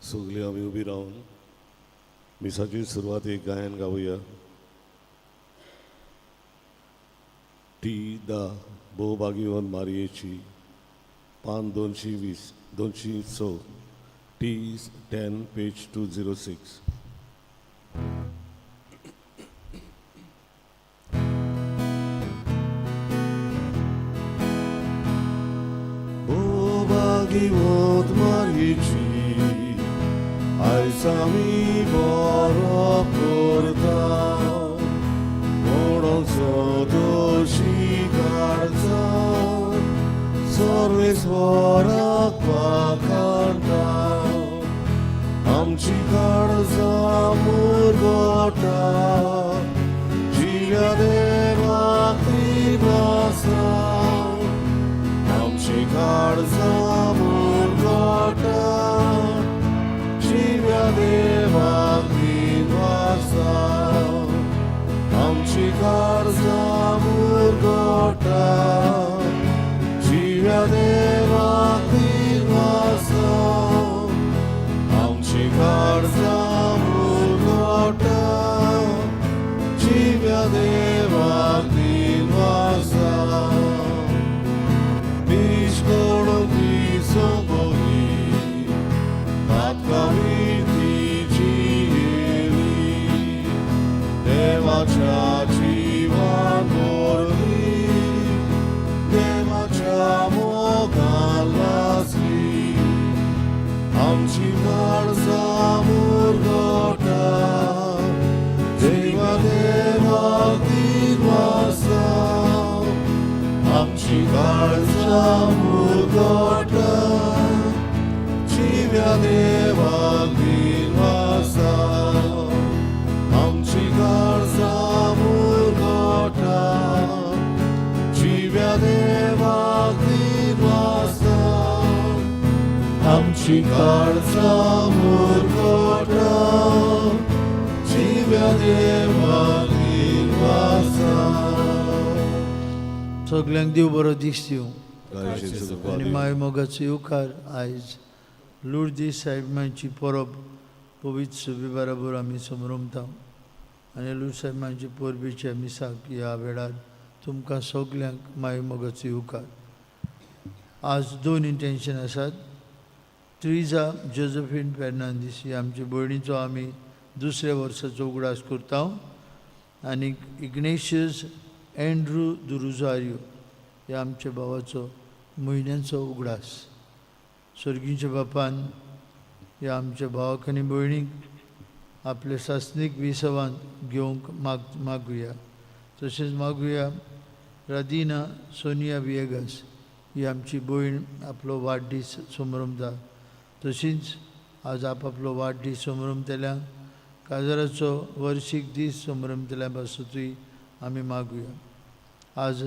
सगळीं आमी उबी रावन मिसाची सुरवात एक गायन गावया. टी दा भोवभाग्यवंत मारयेची, पान 220, 206, टी 10, पेज 206. भोवभाग्यवंत मारयेची आयज आमी बरो करता, म्हणून दोशी काडचा सर्वेस्वराक वाखाणटा. आमची काळजां मुरगोटा, जिव्या देवाक दिवासा. आमची काळजां मुरगोटा, जिव्या देवाक दिवासा. आमची काळजां मुरगोटा, जिव्या देवाक दिवासा. आमची काळजां मुरगोटा, जिव्या देवाक दिवासा. निष्कळंकी संबोधी तात्कावी जियेली, देवाच्या जिवान भरली, देवाच्या मोगान लासली. आमची काळजां मुरगोटा, देवा देवाक दिवासा. आमची काळजां मुरगोटा, जिव्या देवाक दिवासा. आमची काळजां मुरगोटा, जिव्या देवाक दिवासा. आमची काळजां मुरगोटा, जिव्या देवाक दिवासा. सगल्यांक देव बरो दीस दिवं गायचें आनी माय मोगाचो येवकार. आयज लुर्दी साहेबांची परब पवित्र सभे बराबर आमी समरमता आनी लुर्द साहेबांची परबेच्या मिसाक ह्या वेळार तुमकां सगल्यांक माय मोगाचो येवकार. आज दोन इंटेन्शन आसात. त्रिजा जोजफीन फेर्नांदीस ही आमचे भयणीचो आमी दुसऱ्या वर्साचो उगडास करता आनी इग्नेशियस एंड्रू दुरुजारियो ह्या आमच्या भावाचो म्हयन्याचो उगडास. सर्गीच्या बापान ह्या आमच्या भावाक आनी भयणीक आपले सासणीक विसवांत घेवंक मागुया. तशेंच मागुया रादिना सोनिया विएगास ही आमची भयण आपलो वाडदीस समरमता. तशींच आज आपआपलो वाडदीस समरमतल्यांक काजाराचो वर्शीक दीस समरमतल्या पासतूय आमी मागुया. आज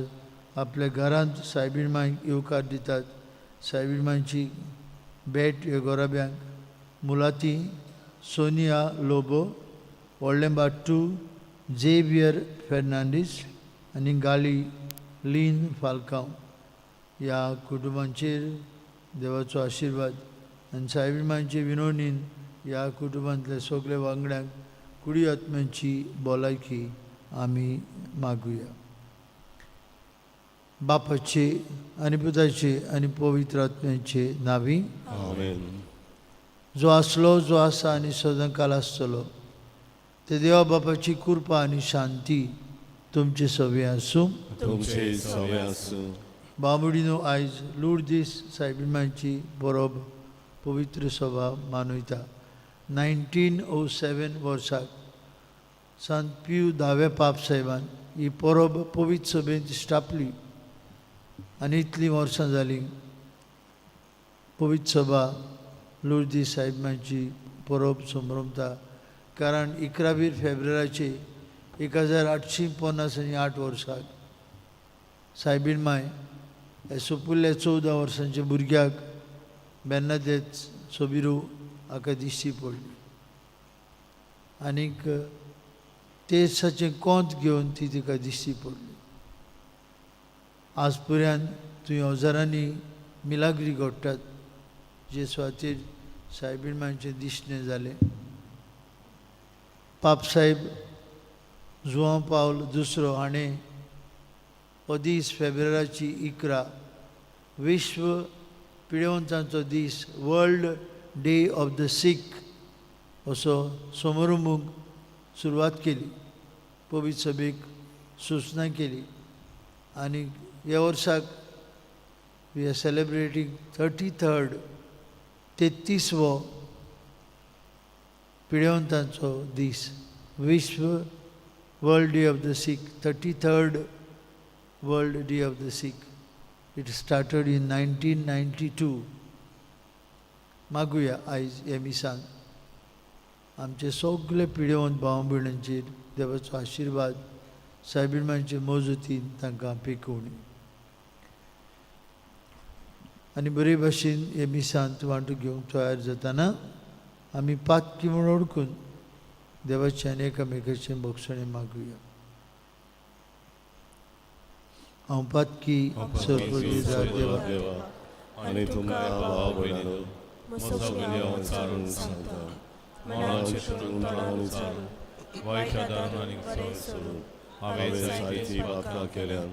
आपल्या घरांत सायबीण मांयक येवकार दितात. सायबीण मांयची भेट ह्या गोराब्यांक मुलाती सोनिया लोबो, व्हडलें बाट्टू झेवियर फेर्नांडीस आनी गाली लीन फाल्कांव ह्या कुटुंबांचेर देवाचो आशिर्वाद आनी सायबीण मांयचे विनवणीन ह्या कुटुंबांतल्या सगल्या वांगड्यांक कुडी आत्म्यांची भलायकी आमी मागुया. बापाचे आनी पुताचे आनी पवित्र आत्म्याचे नांवी. आमेन. जो आसलो, जो आसा आनी सदांकाल आसतलो ते देवा बापाची कृपा आनी शांती तुमचे सवे आसूं. तुमचे सवे आसूं. बाबुडीनो, आयज लुर्दीस सायबीण मांयची परब पवित्र सभा मानयता. 1907 वर्साक संत पियू धाव्या पाप साहेबान ही परब पवित्र सभेंत स्थापली आनी इतलीं वर्सां जालीं पवित्र सभा लुर्दी साहेबांची परब समरमता. कारण 11 फेब्रुवारीचे 1858 वर्साक सायबीण माय ह्या सोपुल्ल्या 14 वर्सांच्या भुरग्याक बेर्नादेत सोबिरू हाका दिश्टी पडली आनीक तेसाचें कोंत घेवन ती तिका दिश्टी पडली. आज पर्यंत थंय हजारांनी मिलाग्री घडटात जे सुवातेर सायबीण मांयचें दिसणें जालें. पापसाहेब जुआंव पावल दुसरो हाणें हो दीस फेब्रुवाराची 11 विश्व पिडेवंतांचो दीस, world day of the sick असो समारंभूंक सुरवात केली. पवित्र सभेक सुचना केली आनी ह्या वर्साक we are celebrating 33rd 33वो पिडेवंतांचो दीस, विश्व world day of the sick, 33rd world day of the sick. It started in 1992. मागुया आयज हे मिसान आमचे सगळे पिडेवंत भाव भयणांचेर देवाचो आशिर्वाद, सायबीण मांयचे मजतीन तांकां पेकोवणी आनी बरे भाशेन हे मिसांत वांटो घेवंक तयार जाताना आमी पातकी म्हूण ओळखून देवाचें आनी एकामेकाचें भोगसणें मागुया. हांव पातकी सर्वप्रदेजार देवा देवा आनी तुमकां भाव भयणांनो सगळ्या विचारून सांगता, मनाचे तोंडान उच्चारून वायट आदारून आनी सोड सोडून हांवें जायतीं पातकां केल्यात.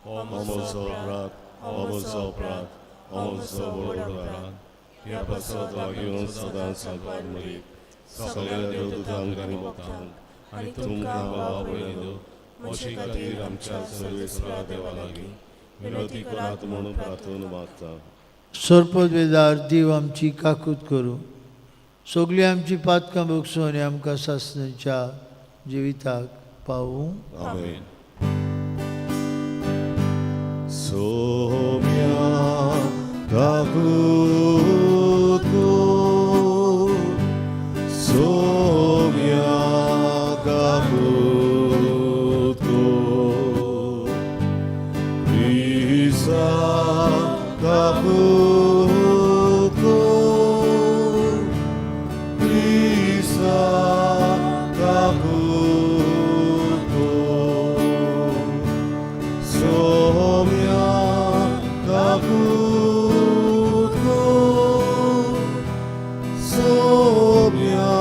हो म्हजो अपराध, हो म्हजो अपराध, हो म्हजो व्हड अपराध. ह्या पासत लागीं सदांच सांगपाक मरीक सगळ्या देवदूतांक आनी भक्तांक आनी तुमकां भाव भयणांनो म्हजे खातीर आमच्या सर्वेस्परा देवा लागीं विनवती करात म्हणून प्रार्थना मागता. सर्पवेदार देव आमची काकूत करूं, सगळीं आमची पातकां भोगसूं आनी आमकां सासणाच्या जिविताक पावूं. आमेन. सोम्या काकूत कर, सोम्या काकूत कर, क्रिस्ता काकूत कर, क्रिस्ता काकूत कर, सोम्या काकूत कर, सोम्या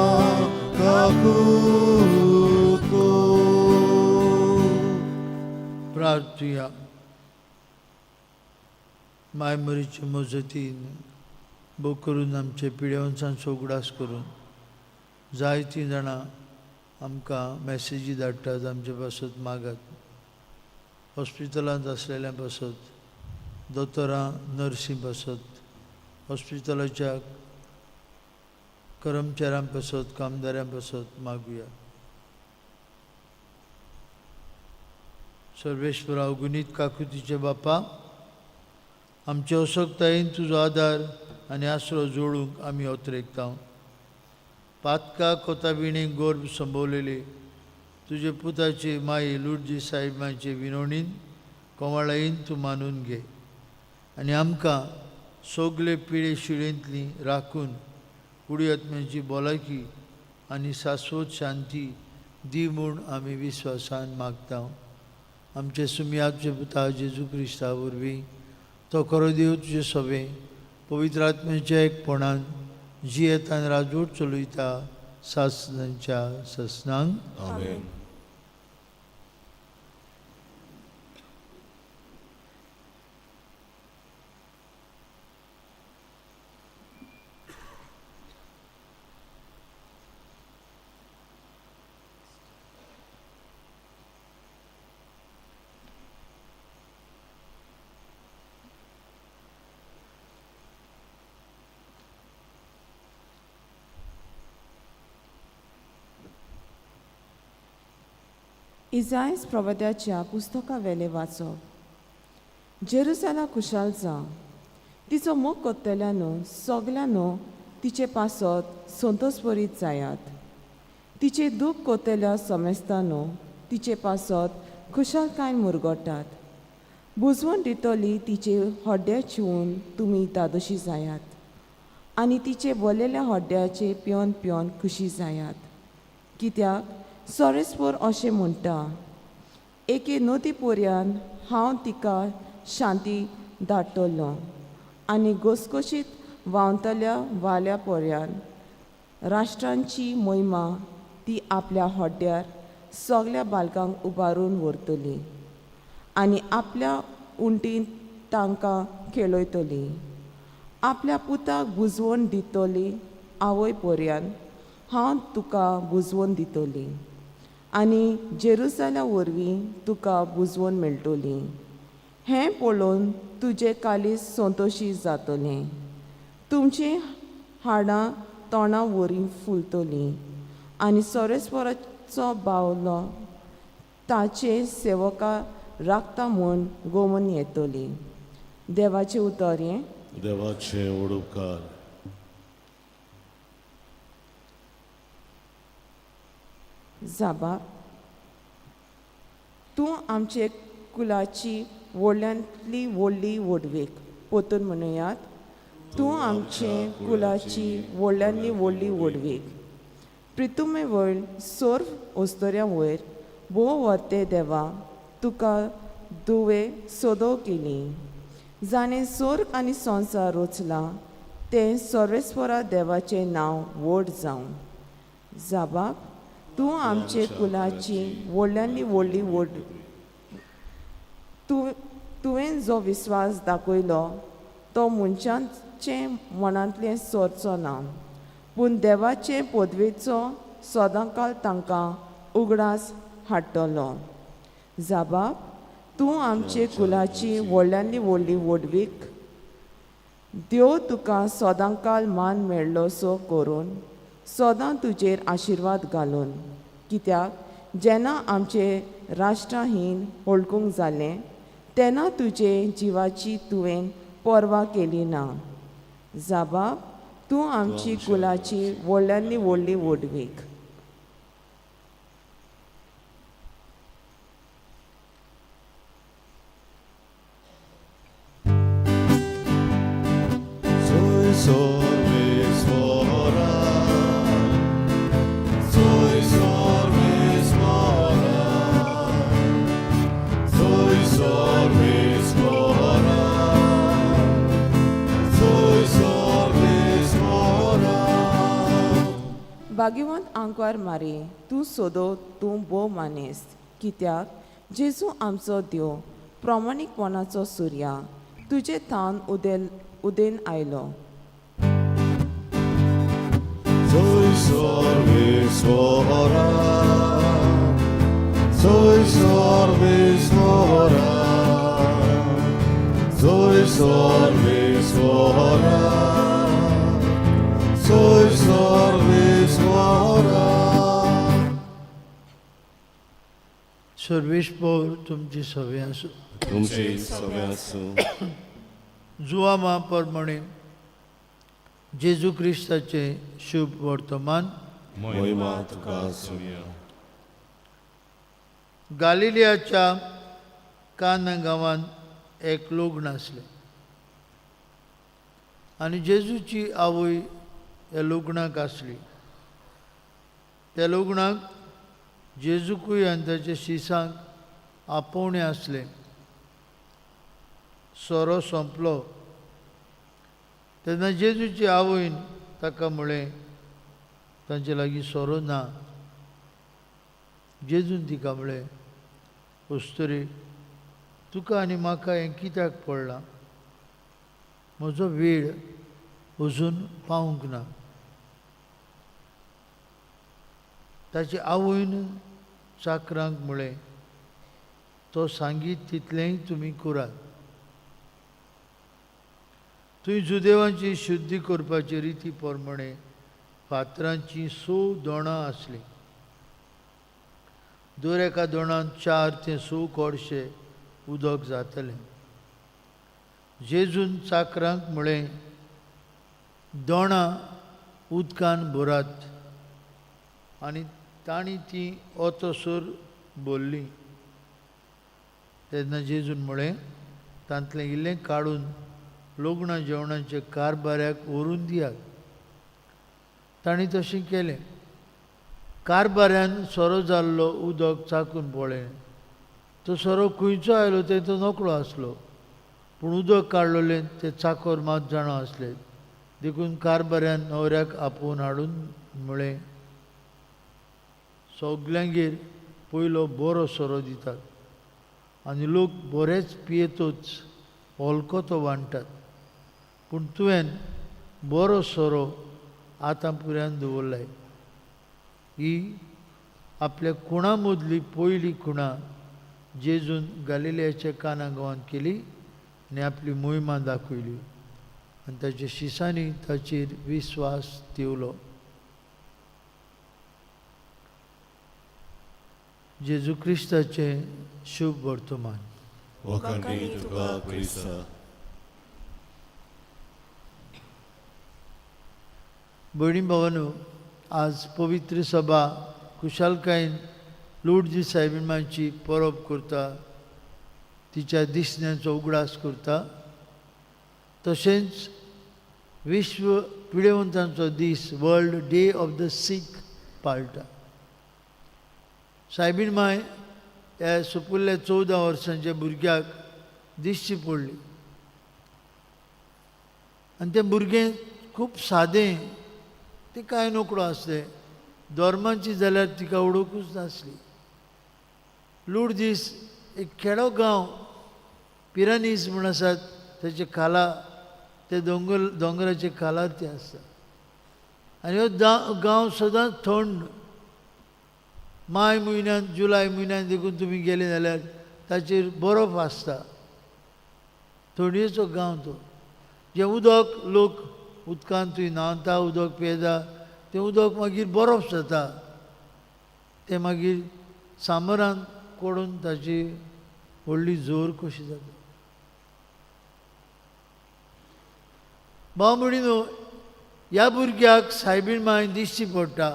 काकूत कर. प्रार्थुया. माय मरीचे मजतीन भोग करून आमचे पिडेवंतांचो उगडास करून जायतीं जाणां आमकां मॅसेजी धाडटात, आमचे पासत मागात. हॉस्पिटलांत आसलेल्या पासत, दोतोरां नर्सी पासत, हॉस्पिटलाच्या कर्मचाऱ्यां पासत, कामदारां पासत मागुया. सर्वेश्वरा, गुणीत काकुतीचे बापा, आमचे असक्तायेन तुजो आदार आनी आसरो जोडूंक आमी अत्रेकता. पातका कोताबिणी गोर्भ संभवलेले तुजे पुताचे माये लुडजी साहेब मायचे विनवणीन कोवाळायेन तूं मानून घे आनी आमकां सगळे पिळे शिळेंतली राखून कुडी आत्म्याची भलायकी आनी शाश्वत शांती दी म्हूण आमी विस्वासान मागता. आमचे सुमयाचे पुता जेजू क्रिस्ता वरवीं तो खरो देव तुजे सभे पवित्र आत्म्याच्या एकपणान जियेतान राजवट चलयता सासनांच्या ससनांक. आमेन. इजायस प्रवद्याच्या पुस्तका वेलें वाचप. जेरुजाला खुशाल जा, तिचो मोग कोत्तल्यानो सगल्यानो तिचे पासत संतोषभरीत जायात. तिचे दूख कोत्तल्या समेस्तानो तिचे पासत खुशालकायेन मुरगोटात. बुजवण दितली तिचे हड्डे चिवून तुमी दादोशी जायात आनी तिचे बोलेल्या हड्ड्याचे पिवन पिवन खुशी जायात. कित्याक सोरेस्पोर अशें म्हणटा, एके नदी पोरयान हांव तिका शांती धाडटलो आनी घसघशीत व्हांवतल्या वाल्या पर्यान राष्ट्रांची मोहिमा ती आपल्या होड्ड्यार सगल्या बालकांक उबारून व्हरतली आनी आपल्या उंटीन तांकां खेळयतली. आपल्या पुताक बुजवण दितली आवय पर्यान हांव तुका बुजवण दितली आनी जेरुजाल्या वरवीं तुका बुजवण मेळटली. हें पळोवन तुजें कालीज संतोशी जातलें, तुमचीं हाडां तोंडा वरी फुलतलीं आनी सोरेस्वराचो बावलो ताचे सेवका राखता म्हूण गोमन येतली. देवाचें उतर हें. देवाचे उडुपकार. जाबा, तूं आमचे कुलाची व्हडल्यांतली व्हडली व्हडवीक पोतून म्हणयात. तूं आमचे कुलाची व्हडल्यांतली व्हडली व्हडवीक. प्रितुमे वयर सोर्व ओस्तोऱ्या वयर भोव वर्ते देवा, तुका दुवे सोदो केली. जाणें सोर्ग आनी संवसार रचला तें सर्वेस्वरा देवाचें नांव व्हड जावं. जाबाब, तूं आमचे कुलाची व्हडल्यांनी व्हडली व्हड. तुवें जो विस्वास दाखयलो तो मनशांचे मनांतलें सोरचो ना, पूण देवाचे पदवेचो सदांकाल तांकां उगडास हाडटलो. जाबाब, तूं आमचे कुलाची व्हडल्यांनी व्हडली व्हडवीक. देव तुका सदांकाल मान मेळ्ळो सो करून सदां तुजेर आशिर्वाद घालून. कित्याक जेन्ना आमचे राष्ट्राहीन वळखूंक जालें तेन्ना तुजे जिवाची तुवें पर्वा केली ना. जाबाब, तूं आमची कुलाची व्हडल्यांनी व्हडली व्हडवीक. Soy sorvesvora, soy sorvesvora, soy sorvesvora, soy sorvesvora. भाग्यवंत आंकवार मारी, तूं सोदो तूं भोव मानेस्त. कित्याक जेजू आमचो देव प्रमाणीकपणाचो सुर्या तुजे थावन उदेन आयलो. Soy sorvesvora, soy sorvesvora, soy sorvesvora, soy sorvesvora. सर्वेस्पोर तुमची सवे आसूं. तुमची सगळ्या आसूं. जुवामा प्रमाणे जेजू क्रिस्ताचें शुभ वर्तमान. मोहिमा तुका आसुया. गालिलियाच्या काना गांवांत एक लग्न आसलें आनी जेजूची आवय ह्या लग्नाक आसली. त्या लग्नाक जेजूकूय आनी ताच्या शिसांक आपोवणें आसलें. सोरो सोंपलो तेन्ना जेजूची आवयन ताका म्हळें, तांचे लागीं सोरो ना. जेजून तिका म्हळें, अस्तुरी, तुका आनी म्हाका हें कित्याक पडलां? म्हजो वेळ अजून पावूंक ना. ताचे आवयन चाकरांक म्हळें, तो सांगीत तितलेंय तुमी करात. थंय जुदेवांची शुद्धी करपाची रिती प्रमाणे फातरांचीं 6 दोणां आसलीं. दर एका दोणांत 4 ते 6 कोडशे उदक जातलें. जेजून चाकरांक म्हळें, दोणां उदकान भरात. आनी तांणी ती ओतोसर भरली. तेन्ना जेजून म्हळें, तांतलें इल्लें काडून लग्न जेवणाचे कारबाऱ्याक व्हरून दियात. तांणी तशें केलें. कारबाऱ्यान सोरो जाल्लो उदक चाकून पळयलें. तो सोरो खंयचो आयलो तें तो नकळो आसलो, पूण उदक काडलेलें तें चाकोर मात जाणा आसलें. देखून कारभाऱ्यान न्हवऱ्याक आपोवन हाडून म्हळें, सगल्यांगेर पयलो बरो सोरो दितात आनी लोक बरेच पियेतच हलको तो वांट्टात, पूण तुवें बरो सोरो आतां पुऱ्यान दवरलाय। ही आपल्या खुणा मदली पयली खुणा जेजून गालिलियाच्या काना गांवांत केली आनी आपली मोहिमा दाखयली आनी ताच्या शिसांनी ताचेर विस्वास दिवलो। जेजू क्रिस्ताचें शुभ वर्तमान। वखांडी तुका क्रिस्ता। भयणी भावानू, आज पवित्र सभा खुशालकायेन लुडजी सायबीणमांची परब करता, तिच्या दिसण्याचो उगडास करता। तशेंच विश्व पिडेवंतांचो दीस, world day of the sick पाळटा। सायबीण माय ह्या सुपुल्ल्या 14 वर्सांच्या भुरग्याक दिसची पडली आनी तें भुरगें खूब सादें, तें कांय नोकळो आसलें, धर्माची जाल्यार तिका उडोवकूच नासली। लुडदीस एक खेडो गांव पिरानीस म्हूण आसात, ताचे खाला ते दोंगराचे खाला ते आसता आनी हो गांव सदांच थंड। माय म्हयन्यांत, जुलय म्हयन्यांत देखून तुमी गेले जाल्यार ताचेर बरफ आसता। थंडयेचो गांव तो, जें उदक लोक उदकांत थंय न्हांवता, उदक पियेता, तें उदक मागीर बरफ जाता, तें मागीर सामरान कोडून ताची व्हडली जोर कशी जाता। भाव भयणीनो, ह्या भुरग्याक सायबीण माय दिसची पडटा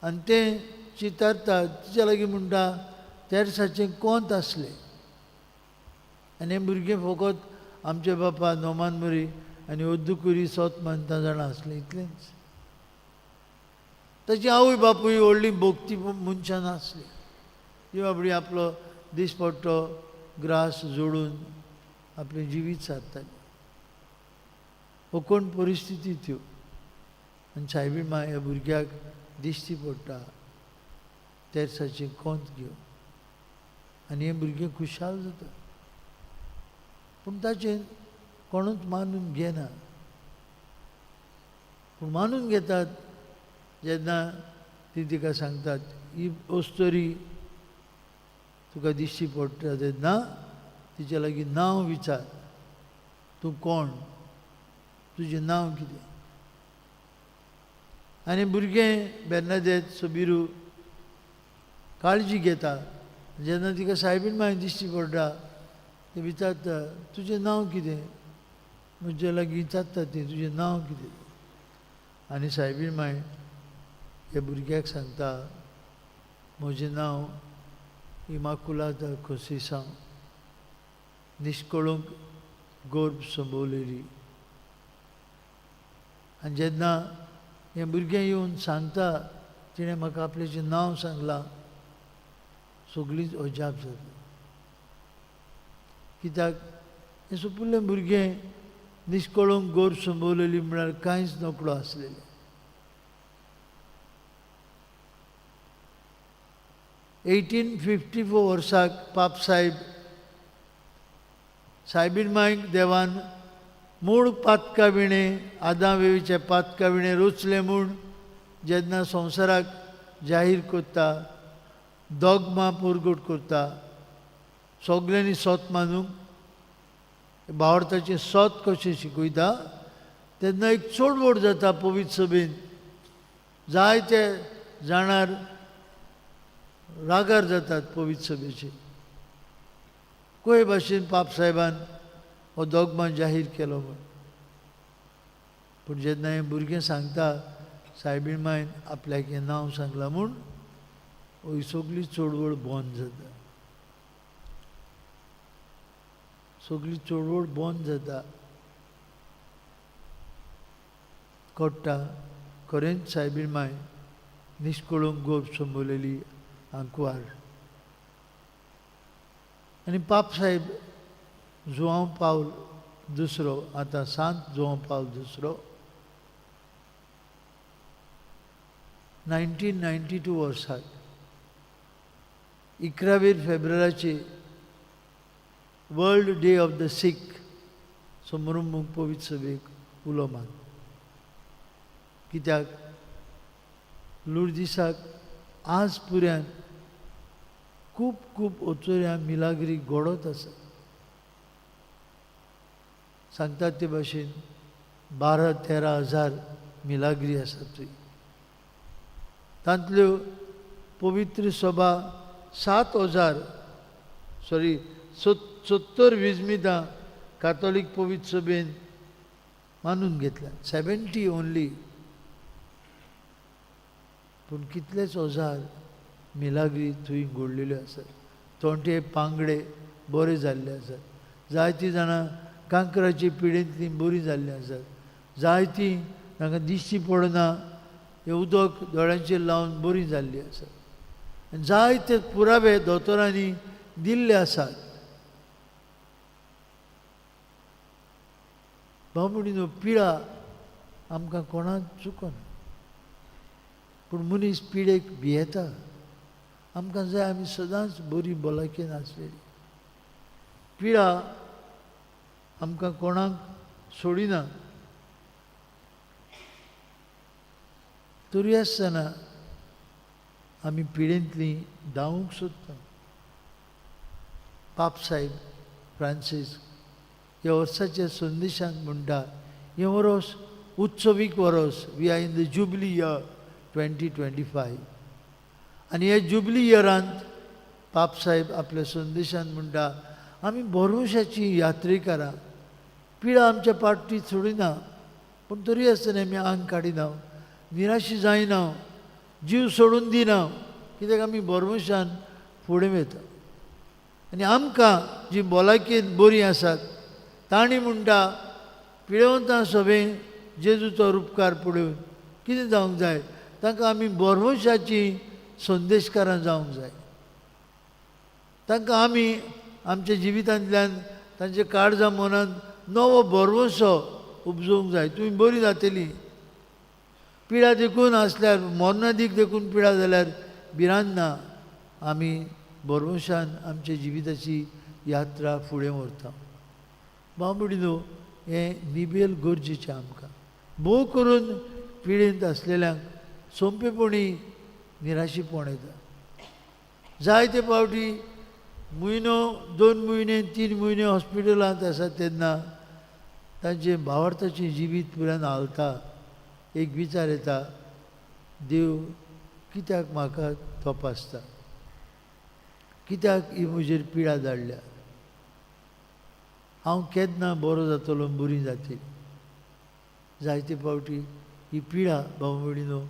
आनी तें चितारता, तिच्या लागीं म्हणटा तेरसाचें कोंत आसलें आनी हें भुरगें फकत आमचे बापा नोमान मुरी आनी ओद्दुकुरी सोत मानता जाणां आसलें, इतलेंच। ताची आवय बापूय व्हडली भक्ती मनशां नासली, ती बाबडी आपलो दिसपट्टो ग्रास जोडून आपलें जिवीत सारताली। कोण परिस्थिती त्यो आनी सायबीण माय ह्या भुरग्याक दिश्टी पडटा तेरसाचें कोंत घेवन आनी हें भुरगें खुशाल जाता, पूण ताचें कोणूच मानून घेना। पूण मानून घेतात जेन्ना ती तिका सांगतात ही अस्तोरी तुका दिश्टी पडटा तेन्ना तिच्या लागीं नांव विचार, तूं कोण, तुजें नांव कितें। आनी भुरगें बेर्नादेत सोबिरू काळजी घेता, जेन्ना तिका सायबीण माय दिश्टी पडटा ती विचारता तुजें नांव कितें, म्हजे लागीं विचारता ती तुजें नांव कितें। आनी सायबीण माय ह्या भुरग्याक सांगता म्हजें नांव इमाकुलादा कोंसेसांव, निश्कळूंक गोर्ब संबोवलेली। आनी जेन्ना हें भुरगें येवन सांगता तिणें म्हाका आपल्याचें नांव सांगलां, सगळींच अजाप जाता, कित्याक हें सुपुल्लें भुरगें निश्कळूंक गोर्ब संबोवलेली म्हळ्यार कांयच नकळो आसलेलें। 1854 वर्साक पाप साहेब सायबीण मायक देवान मूळ पातका विणें आदाम वेवीच्या पातका विणें रोचलें म्हूण जेन्ना संवसाराक जाहीर करता, दोगमा पुरगट करता, सगल्यांनी सोत मानूंक भावार्थाचें सोत कशें शिकयता तेन्ना एक चोडवड जाता पवित्र सभेन, जायते जाणार रागार जातात पवित्र सभेचे। कोय भाशेन पाप साहेबान हो दोगमा जाहीर केलो म्हूण, पूण जेन्ना हें भुरगें सांगता सायबीण मायन आपल्याक हें नांव सांगलां म्हूण ही सगळी चळवळ बंद जाता, सगळी चळवळ बंद जाता। कळटा खरेंच सायबीण माय निश्कळूंक गोप संबोवलेली आंकवार। आनी पाप साहेब जुआंव पावल दुसरो, आतां सांत जुआंव पावल दुसरो, 1992 वर्साक 11 फेब्रुवाराची World Day of the Sick समारंभूंक पवित्र सभेक उलो मार. कित्याक लुर्दिसाक आज पुऱ्यान खूब खूब ओचोऱ्या मिलाग्री घडत आसा. सांगतात ते भाशेन 12-13 हजार मिलाग्री आसात थंय. तांतल्यो पवित्र सभा 7,000 सॉरी 70 विजमितां कातोलीक पवित्र सभेन मानून घेतल्या, 70 ओनली. पूण कितलेच हजार मिलाग्री थंय घडलेल्यो आसात. तोंटे पांगडे बरे जाल्ले आसात, जायतीं जाणां कांक्राची पिडेंतलीं बरीं जाल्लीं आसात, जायतीं तांकां दिश्टी पडना हें उदक दोळ्यांचेर लावन बरीं जाल्लीं आसात. आनी जायते पुरावे दोतोरांनी दिल्ले आसात. भाव भयणीनो, पिडा आमकां कोणाक चुकना, पूण मनीस पिडेक भियेता. आमकां जाय आमी सदांच बरी भलायकेन आसलेली. पिडा आमकां कोणाक सोडिना, तरी आसतना आमी पिडेंतली धांवूंक सोदता. पाप साहेब फ्रांसीस ह्या वर्साच्या संदेशांत म्हणटा, हें वरोस उत्सवीक वरोस, we are in the jubilee year 2025. आनी ह्या जुबली इयरांत पाप साहेब आपल्या संदेशांत म्हणटा, आमी भरवंशाची यात्रेकारां, पिडा आमच्या पार्टी सोडिना, पूण तरी आसतना आमी आंग काडिना, निराशी जायना, जीव सोडून दिना, कित्याक आमी भरवंशान फुडें वता. आनी आमकां जी भलायकेन बरीं आसात तांणी म्हणटा, पिळेवंतां सभें जेजूचो रुपकार पळोवन कितें जावंक जाय, तांकां आमी भरवंशाची संदेशकारां जावंक जाय. तांकां आमी आमच्या जिवितांतल्यान तांच्या काळजा मनांत नवो भरवंसो उपजोवंक जाय. तुमी बरी जातली, पिडा देखून आसल्यार, मरणादीक देखून पिडा जाल्यार भिरांत ना, आमी भरवंशान आमच्या जिविताची यात्रा फुडें व्हरता. भाव भयणीनो, हें निबेल गरजेचें आमकां. भोव करून पिडेंत आसलेल्यांक सोंपेपणी निराशीपण येता. जायते फावटी म्हयनो, 2 म्हयने, 3 म्हयने हॉस्पिटलांत आसात तेन्ना तांचें भावार्थाचें जिवीत पुराय हालता. एक विचार येता, देव कित्याक म्हाका तपासता, कित्याक ही म्हजेर पिडा धाडल्या, हांव केन्ना बरो जातलो, बरी जातली. जायते फावटी ही पिडा भाव भयणीनो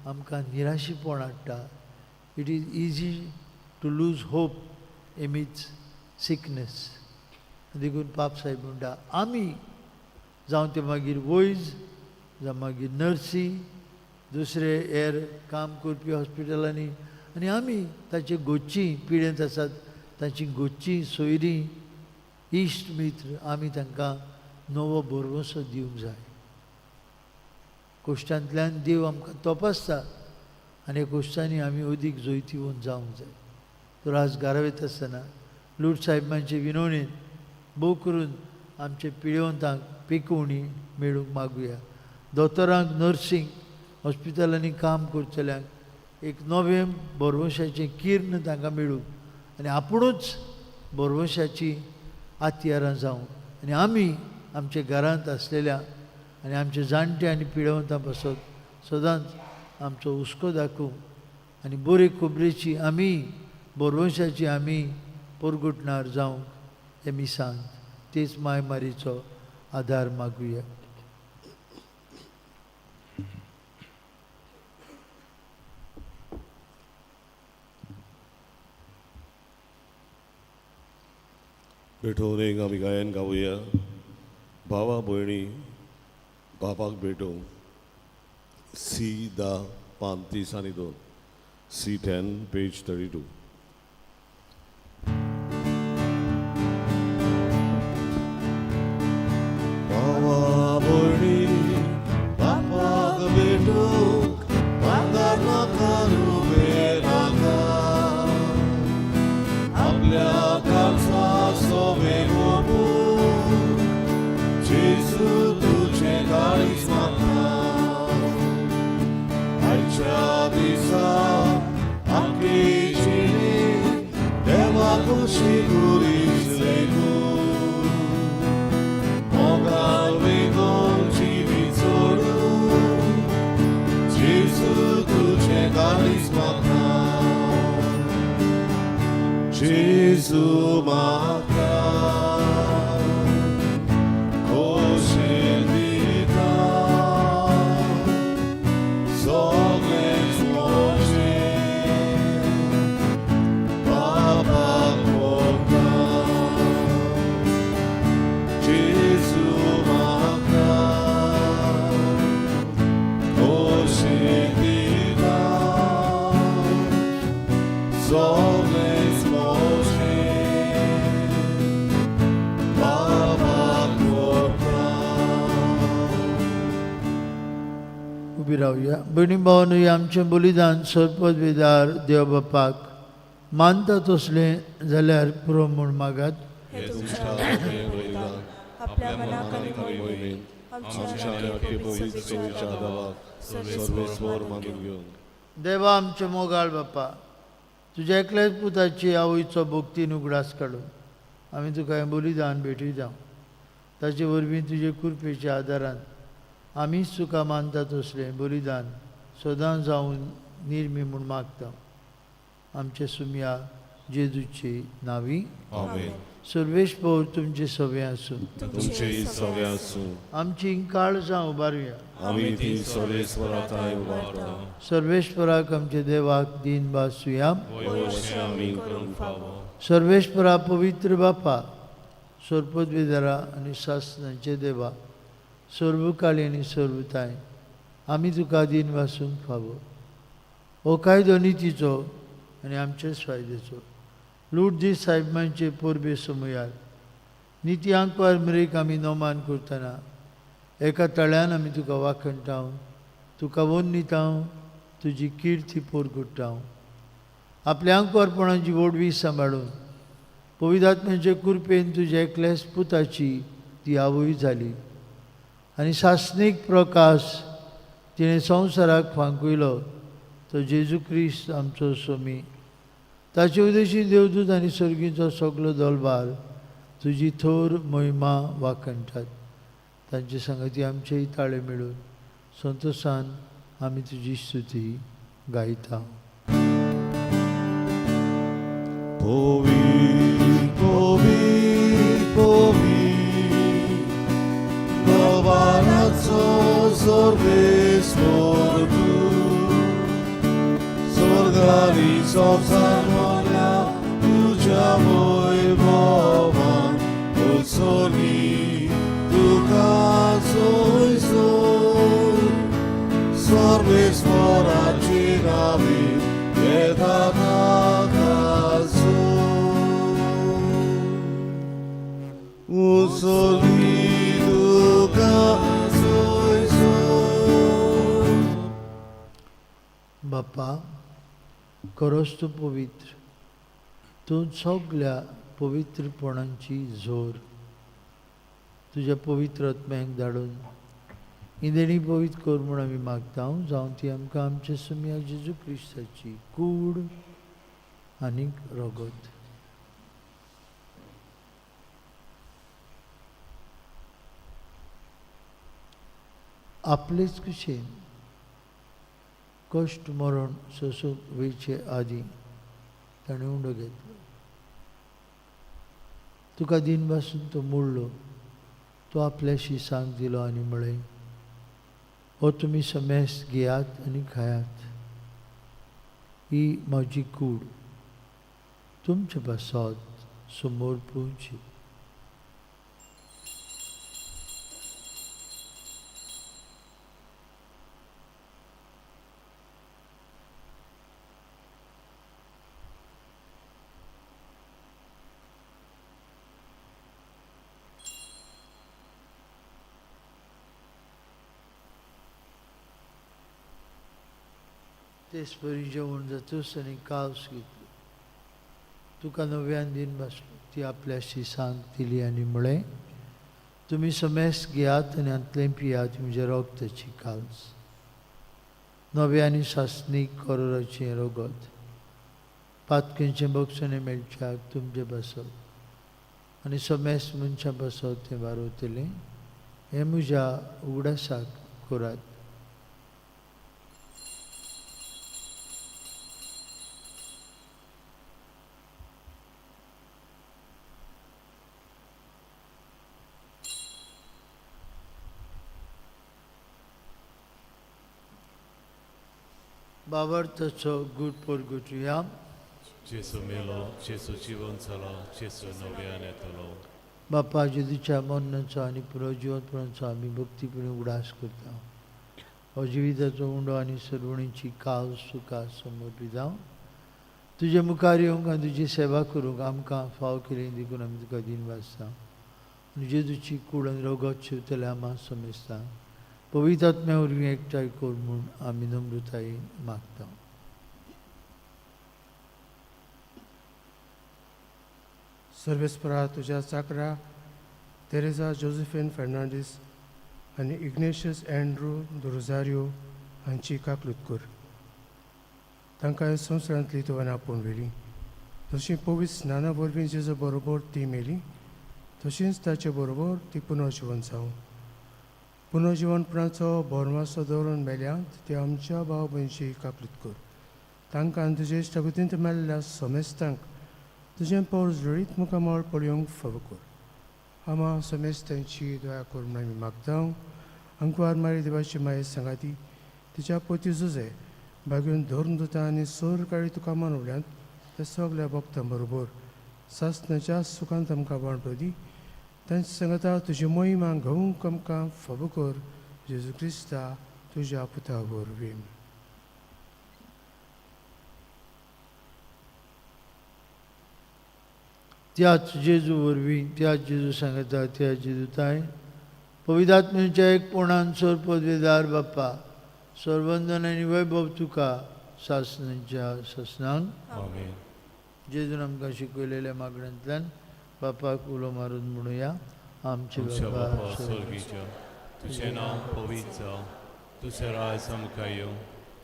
आमकां निराशीपण हाडटा. It is easy to lose hope amidst sickness. देखून पाप साहेब म्हणटा, आमी जावं ते मागीर वैज, जावं मागीर नर्सी, दुसरे हेर काम करपी हॉस्पिटलांनी, आनी आमी ताचे गोच्ची पिडेंत आसात तांची गोच्ची सोयरीं, इश्ट मित्र, आमी तांकां नवो भरवंसो दिवंक जाय. कोश्टांतल्यान देव आमकां तपासता आनी कोश्टांनी आमी अदीक जैतिवंत जावंक जाय. तर आज गारावेत आसतना लूट साहेबांचे विनवणेन भोव करून आमचे पिळेवंतांक पेकोवणी मेळूंक मागुया. दोतोरांक, नर्सींक, हॉस्पिटलांनी काम करतल्यांक एक नवें भरवंशाचें किर्ण तांकां मेळूं आनी आपुणूच भरवंशाची आत्यारां जावं. आनी आमी आमच्या घरांत आसलेल्या आनी आमचे जाणटे आनी पिळेवंतां पासत सदांच आमचो हुस्को दाखोवंक आनी बरे खबरेची आमी भरवंशाची आमी परगटणार जावंक हे मिसांत तेच मायमारीचो आदार मागुया. भेटोवन एक आमी गायन गावया. भावा भयणी बापाक भेटोवंक सी 10 पान 30 आनी 2, सी 10 पेज 32. भावा भयणी बापाक भेटोवंक भांगर नाका. आपल्या काळजा सोवे गोपू जेजू तुझे काळीज मागता आयच्या दिसा आपली जिणे देवा कुशी गुरीज लेगून मोगान वेगोवन जिवीत सोडून जेजू तुझे काळीज मागता जेजू म्हाका खोशेन दिता सगळेंच म्हजें बाबाक व्हरता जेजू म्हाका खोशेन दिता सगळेंच म्हजें बाबाक व्हरता. उबी रावया. भयणी भावांनो, हें आमचें बलिदान सर्पवेदार देव बापाक मानता तसलें जाल्यार पुरो म्हूण मागात. हे तुमच्या हातांतलें बलिदान आपल्या मनाक आनी मोहिमेन आमच्या आनी अख्खे पवित्र सेवेच्या देवाक सर्वेस्वर मानून घेवन. देवा आमचे मोगाळ बापा, तुज्या एकल्याच पुताची आवयचो भक्तीन उगडास काडून आमी तुका हें बलिदान भेटयता. ताचे वरवीं तुजे कृपेच्या आदारान आमीच तुका मानता तसलें बलिदान सदां जावन निर्मी म्हूण मागता, आमचे सुमया जेजूची नावी. आमेन. सर्वेस्पर तुमचे सवे आसूं. तुमचे सवे आसूं. आमची काळजां उबारुया. आमी ती सर्वेस्वरा थांय उबारता. सर्वेस्पराक आमच्या देवाक दीन बासुया. वय अशें आमी करूंक फावो. सर्वेस्परा पवित्र बापा, सर्पदवेदारा आनी सासनाचे देवा, सर्वकाळी आनी सर्वताय आमी तुका दीन वासूंक फावो. हो कायदो नितीचो आनी आमचेच फायद्याचो. लूट दीस साहेबांचे परबे समयार निती आंकवार मरेक आमी नोमान करतना एका तळ्यान आमी तुका वाखणटाव, तुका वन्निताव, तुजी किर्ती पोरगुट्टाव. आपल्या आंकवारपणाची व्हडवी सांबाळून पवित्र कृपेन तुज्या एकल्याच पुताची ती आवय जाली आनी सासणीक प्रकाश तिणें संवसाराक फांकयलो तो जेजू क्रिस्त आमचो स्वामी. ताचे उदेशी देवदूत आनी सर्गीचो सगलो दलबार तुजी थोर महिमा वाखणटात. तांचे सांगती आमचेय ताळे मेळून संतोशान आमी तुजी स्तुती गायता. पवित्र पवित्र पवित्र दलबाराचो सर्वेस्पर तूं, स्वर्गारी संवसार भरल्या तुज्या वैभवान, उत्सर्गी तुका सोय सोय. सर्वेस्पराची नावी येता ताका सोय. उत्सर्गी तुका सोय सोय. बापा, खरोच तूं पवित्र, तूं सगल्या पवित्रपणांची जोर. तुज्या पवित्र आत्म्याक धाडून इंदेणी पवित्र कर म्हूण आमी मागता, जावं ती आमकां आमच्या सुमया जेजू क्रिस्ताची कूड आनीक रगत. आपलेच कुशेन कश्ट मरण सोंसूंक वयचे आदीं ताणें उंडो घेतलो. तुका दीन बासून तो मोडलो, तो आपल्याशी सांग दिलो आनी म्हळें, हो तुमी समेस्त घेयात आनी खायात, ही म्हजी कूड तुमचे पासत समोर पोवची. तेच परी जेवण जातूच आनी कावस घेतली. तुका नव्यान दिन बसलो. ती आपल्या शिसांक दिली आनी म्हळें, तुमी समेस घेयात आनी हांतलें पियात, म्हज्या रोगताची काल्स, नव्या आनी सासणीक करोराचें रगत, पातकेंचें बक्षणें मेळच्याक तुमचें बसत आनी समेस मनशां बसत तें वारवतलें. हें म्हज्या उगडासाक करात. बाबर्थचो गुड पोरगुटया. जेजू मेलो, जेजू जिवन जालो, जेजू नव्यान येतलो. बापा, जेजूच्या मरणाचो आनी पुनर्जिवनपणाचो आमी भक्तीपणी उगडास करता. हो जिविताचो उंडो आनी सरवणीची काल सुखा समर्पिता. तुजे मुखार येवंक आनी तुजी सेवा करूंक आमकां फाव केली देखून आमी तुका दिन वाचता. आनी जेजूची कूड आनी रगत शिवतले आमा समेस्ता पवित्र आत्म्या वरवीं एकठांय कर म्हूण आमी नम्रतायेन मागता. सर्वेस्परा तुज्या चाकरा तेरेजा जोसेफिन फेर्नांडीस आनी इग्नेशियस एंड्रू दोरोजारियो हांची काकलूत कर. तांकां संवसारांतली तुवें आपोवन व्हेली. जशी पवित्र स्नाना वरवीं जेजू बरोबर ती मेली, तशींच ताचे बरोबर ती पुनर्जिवन जावं. पुनर्जिवनपणाचो भरमासो दवरून मेल्यांत ते आमच्या भाव भयणची काकलूत कर. तांकां तुजे इश्टागतींत मेल्ल्या समेस्तांक तुजें पोर जळीत मुखामळ पळोवंक फावो कर. आमा समेस्तांची दया कर म्हूण आमी मागता. अंकवार मारी देवाची माये सांगाती तिच्या पोती जुजे बागेवन धर्म दुता आनी सोर काळी तुका मानवल्यांत ते सगल्या भक्तां बरोबर सासणाच्या सुखांत आमकां वांटो दी. तांचे सांगता तुजी मोहिमा घेवंक आमकां फावो कर. जेजू क्रिस्ता तुज्या पुता वरवीं. त्याच जेजू वरवीं, त्याच जेजू सांगता, त्या जेजू ताय पवित्र आत्म्याच्या एकपणान सर पदवेदार बाप्पा, सर्वंदन आनी वैभव तुका सासणाच्या सासणांक. आमेन. जेजून आमकां शिकयलेल्या मागण्यांतल्यान बापाक उलो मारून म्हणुया, आमचे आमच्या बापा बापा स्वर्गीच्या, तुजें नांव पवित्र जावं, तुजें राज आमकां येवं,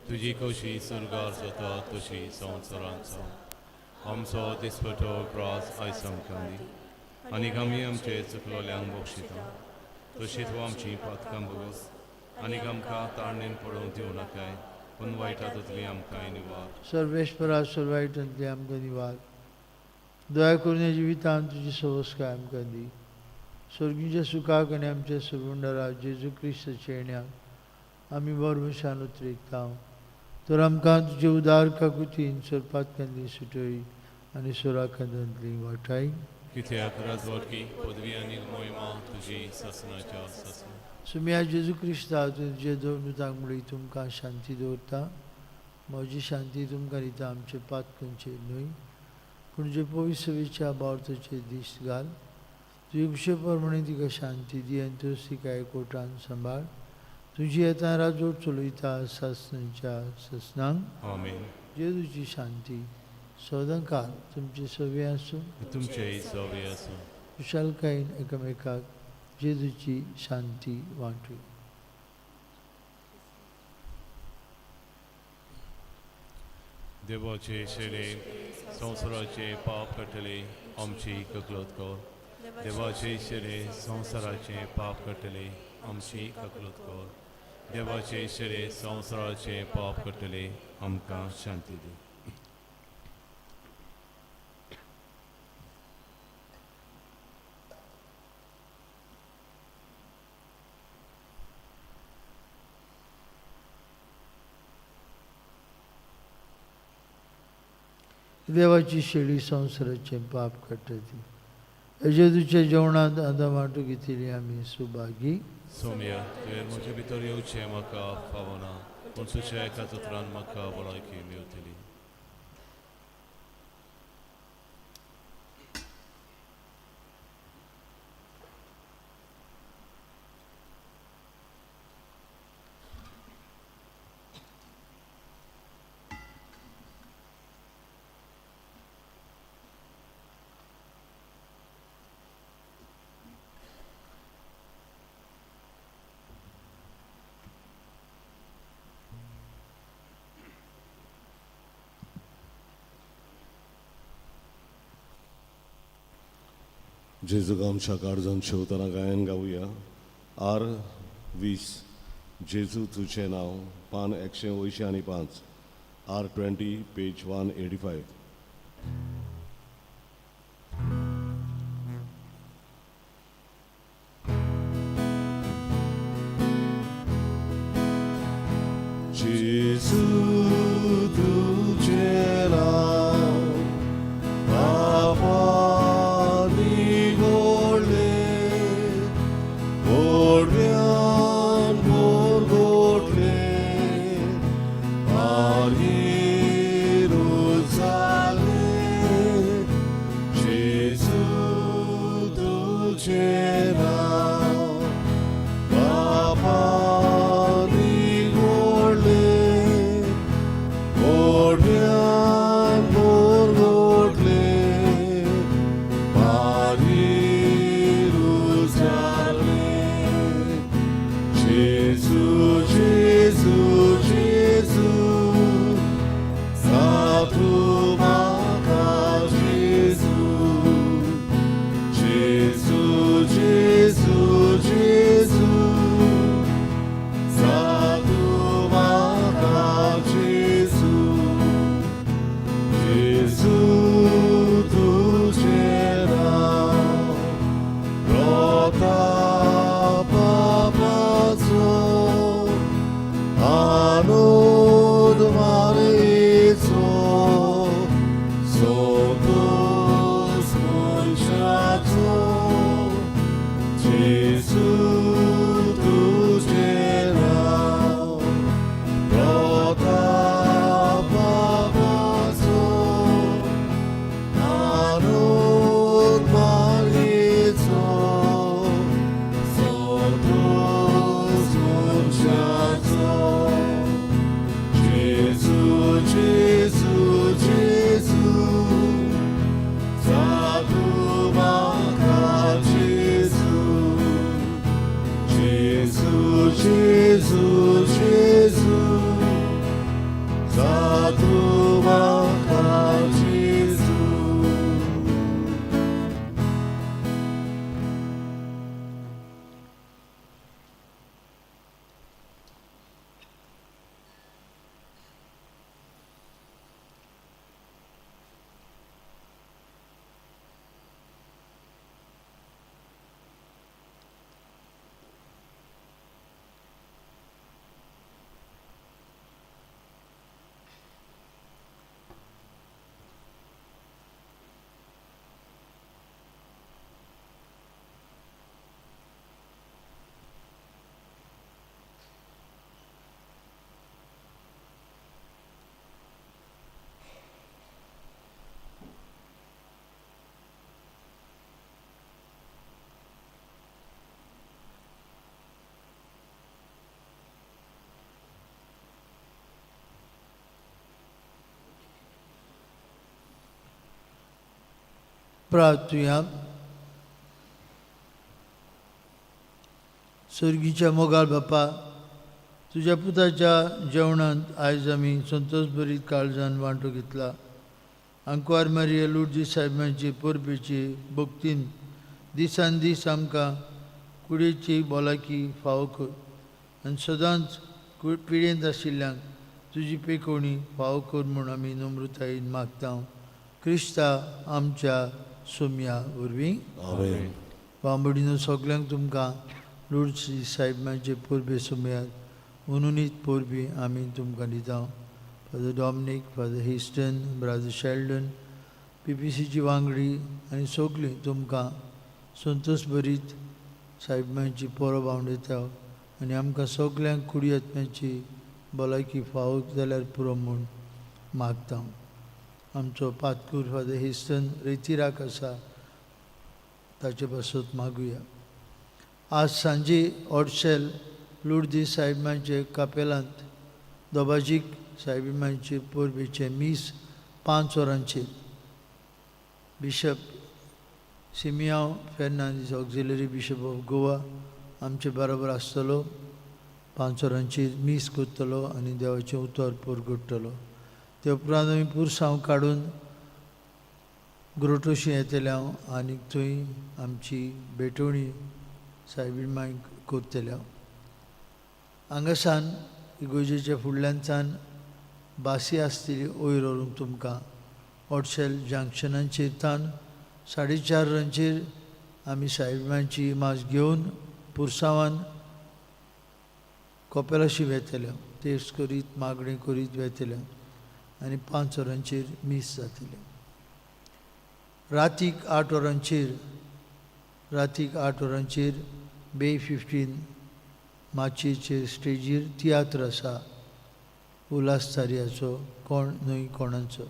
तुजी खोशी स्वर्गार जाता तशी संवसारांत जावं. आमचो दिसपटो ग्रास आयज आमकां दी आनी आमी आमचे चुकलोल्यांक बक्षिता, तशी तूं आमची पातकां भोगस आनी आमकां ताळणेन पडोवंक दिवं नाकाय, पूण वायटा ततली आमकां निवार. सर्वेश्वरा सर्वायटांतली आमकां निवार. दया करून ह्या जिवितांत तुजी सवस्काय आमकां दी. स्वर्गीच्या सुखाक आनी आमच्या सरवंडरा जेजू क्रिस्ताच्या येण्याक आमी बरभशान उतरेकता. तर आमकां तुजे उदार काकुतीन सरपातकांतली सुटय आनी सोराखांतली वाटाय. कित्याक राजवटकी पदवी आनी मोहिमा तुजी सासणाच्या सासणा. सुम्या जेजू क्रिस्ता, तुजे दोन दुतांक म्हणली, तुमकां शांती दवरता, म्हजी शांती तुमकां दिता. आमचे पातकांचेर न्हय पूण जे पवित्र बावताचेर दीस घाल. तुजे कुशे प्रमाणे तिका शांती दी आनी तूंच तिका एकवटान सांबाळ. तुजी येता राजवट चलयता सासणाच्या सासणांक. आमेन. जेजूची शांती सदांकाळ तुमची सवी आसूं. तुमचेय सवे आसूं. खुशालकायेन एकामेकाक जेजूची शांती वांटू. देवाचे शेरे संवसाराचे पाप काडटले आमची ककलत कर. देवाचे शेरे संवसाराचे पाप काडटले आमची ककलत कर. देवाचे शेरे संवसाराचे पाप काडटले आमकां शांती दी. देवाची शेळी संवसाराचें पाप काडटा ती. जेजूच्या जेवणांत आतां वांटू घेतिल्ली आमी सुभागी. सोम्या, तुवें म्हजे भितर येवचें म्हाका फावना, पूण तुज्या एका उतरान म्हाका भलायकी मेवतली. जेजूक आमच्या काळजान शेवतना गायन गावया. आर 20 जेजू तुजें नांव, पान 185, आर 20 पेज 185. जेजू तुजें नांव पापांनी गोडलें, गोडव्यान गोडलें, मागीर जालें. जेजू तुजें नांव पापांनी गोडलें, गोडव्यान गोडलें, मागीर जालें. जेजू जेजू जेजू साधू म्हाका जेजू, जेजू जेजू जेजू साधू म्हाका जेजू, जेजू तुजें नांव प्रतापाचो आनंद मारेचो सोदोस मनशाचो. जेजू तुजें नांव प्रतापाचो आनंद मारेचो सोदोस मनशाचो. जेजू जेजू जेजू साधू म्हाका जेजू, जेजू जेजू जेजू साधू म्हाका जेजू. प्रार्थुया. सर्गीच्या मोगाळ बापा, तुज्या पुताच्या जेवणांत आयज आमी संतोष भरीत काळजान वांटो घेतला. आंकवार मारिया लुर्जी साहेबांची परबेची भक्तीन दिसान दीस आमकां कुडीची भलायकी फावो कर आनी सदांच पिडेंत आशिल्ल्यांक तुजी पेकोवणी फावो कर म्हूण आमी नम्रतायेन मागता, क्रिस्ता आमच्या सोम्या वरवीं. आमेन. बांबोडीनो, सगल्यांक तुमकां लुडसी साहेबांचे परबे सोमयात अनुनीत परबी आमी तुमकां दिता. Father Dominic, Father Houston, brother Sheldon, पीपीसीची वांगडी आनी सगळीं तुमकां संतोष भरीत साहेबांची परब आवडयता आनी आमकां सगल्यांक कुडी आत्म्याची भलायकी फावो जाल्यार पुरो म्हूण मागता. आमचो पातकूर फादर हिस्टन रेतिराक आसा, ताचे पासत मागुया. आज सांजे ओडशेल लुर्दी साहेबांचे कापेलांत दोबाजीक साहेबांचे परबेचें मीस 5 वरांचेर. Bishop Simeao Fernandes, auxiliary bishop of Goa, आमचे बरोबर आसतलो. 5 वरांचेर मीस करतलो आनी देवाचें उतर परगट्टलो. ते उपरांत आमी पुरसांव काडून ग्रोटोशी येतले हांव आनी थंय आमची भेटवणी सायबीण मांयक करतले हांव. हांगासान इगोजेच्या फुडल्यानसान बासी आसतली वयर व्हरूंक तुमकां ओडशेल जंक्शनाचेर तान 4:30 वरांचेर आमी सायबीण इमाज घेवन पुरसांवान कोपेलाशी वेतले, तेस करीत मागणी करीत वेतले आनी 5 वरांचेर मीस जातलें. रातीक 8 वरांचेर, रातीक 8 वरांचेर बे 15 माचयेचेर स्टेजीर तियात्र आसा उल्हास तारयाचो कोण न्हय कोणाचो.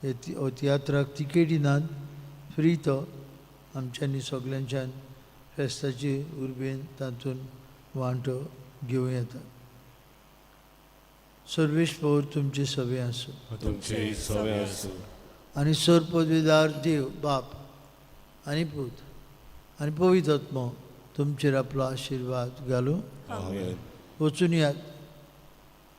हे हो तियात्राक तिकेटी नात, फ्री तो. आमच्यांनी सगल्यांच्यान फेस्ताचे उर्बेन तातूंत वांटो घेवं येता. सर्वेस्पर तुमचे सवे आसूं. तुमचे सवे आसूं. आनी सर पदवीदार देव बाप आनी पूत आनी पवित्र आत्मो तुमचेर आपलो आशिर्वाद घालूं. आमेन. वचून यात,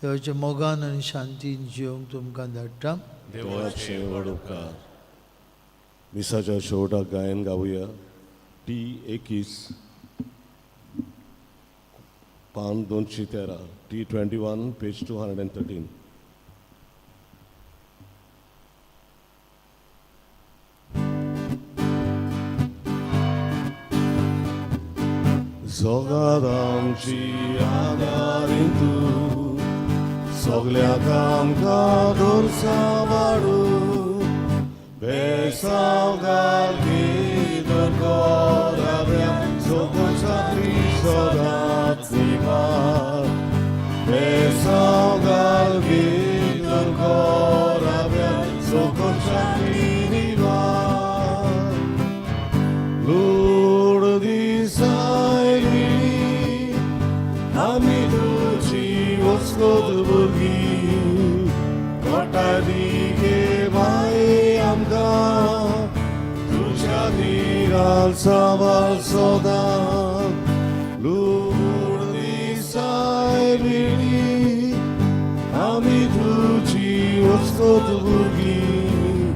देवाच्या मोगान आनी शांतीन जिवंक तुमकां धाडटा. देवाचे व्हड उपकार. मिसाच्या शेवटाक गायन गावया. टी 21 पान 213, T 21 page 213. जगात आमची आदारीन तूं सगल्याक आमकां दोरसा वाडू बेसांव घालपी दरकोराव्या सोकोचारी सदांच निवार बेसांव घालपी दरकोराव्या सोकोचारी निवार लूड दिसायली आमी तुजी वस्कोत भुरगीं कोटा गे माये आमकां तुज्या दिरान सांबाळ सदां लूड दिसायली आमी तुजी वस्कोत भुरगीं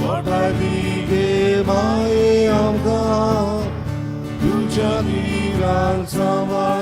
कोटा गे माये आमकां तुज्या दिरान सांबाळ.